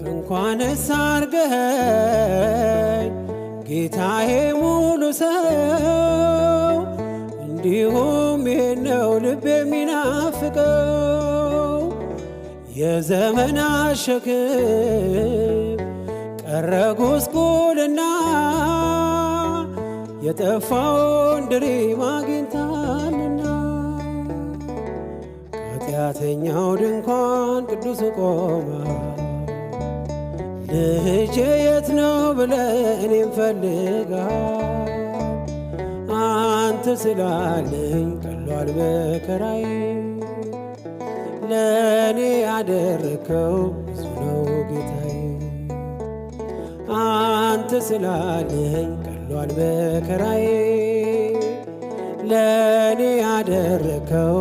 እንኳንስ አርገኸኝ ጌታዬ ሙሉ ሰው፣ እንዲሁም ይሄን ነው ልብ የሚናፍቀው። የዘመናት ሸክም ቀረ ጉስቁልና፣ የጠፋውን ድሪም አግኝታልና። ከኃጢአተኛው ድንኳን ቅዱስ ቆማ፣ ልጄ የት ነው ብለህ እኔን ፈልጋ። አንተ ስላለኝ ቀሏል መከራዬ፣ ለእኔ ያደረግከው ብዙ ነው ጌታዬ። አንተ ስላለኝ ቀሏል መከራዬ፣ ለእኔ ያደረግከው